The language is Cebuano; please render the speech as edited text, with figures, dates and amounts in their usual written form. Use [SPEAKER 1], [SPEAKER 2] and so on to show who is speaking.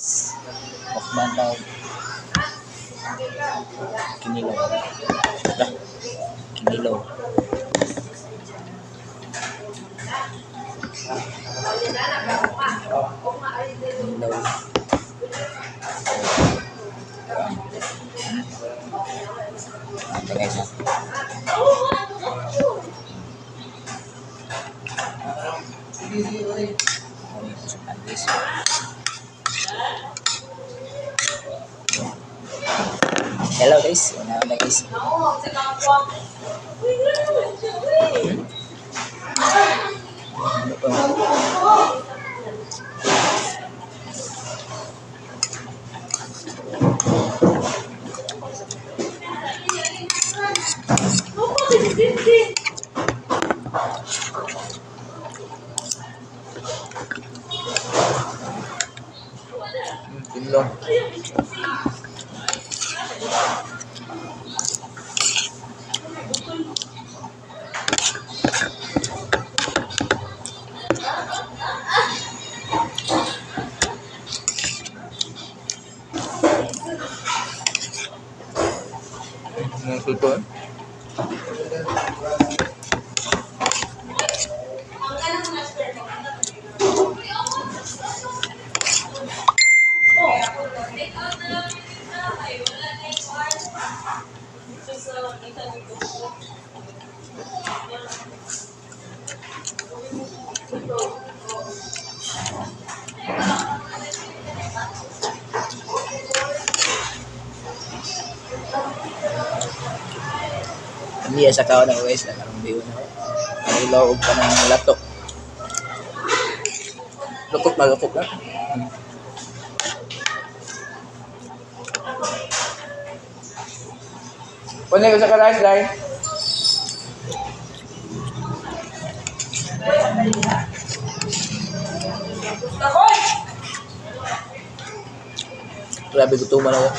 [SPEAKER 1] Mukbang ta og kinilaw. Lah, kinilaw. Kinilaw. Ito guys ha. Guys. Hello guys, una na guys. Ano pa? Kinilaw. Mga suto eh. Hindi sa kaon na guys, nakarong biyo na. Kanilaw og kanang lato. Lukot na lukot na. Pwede ko sa rice, guys. Grabe gutuman ako.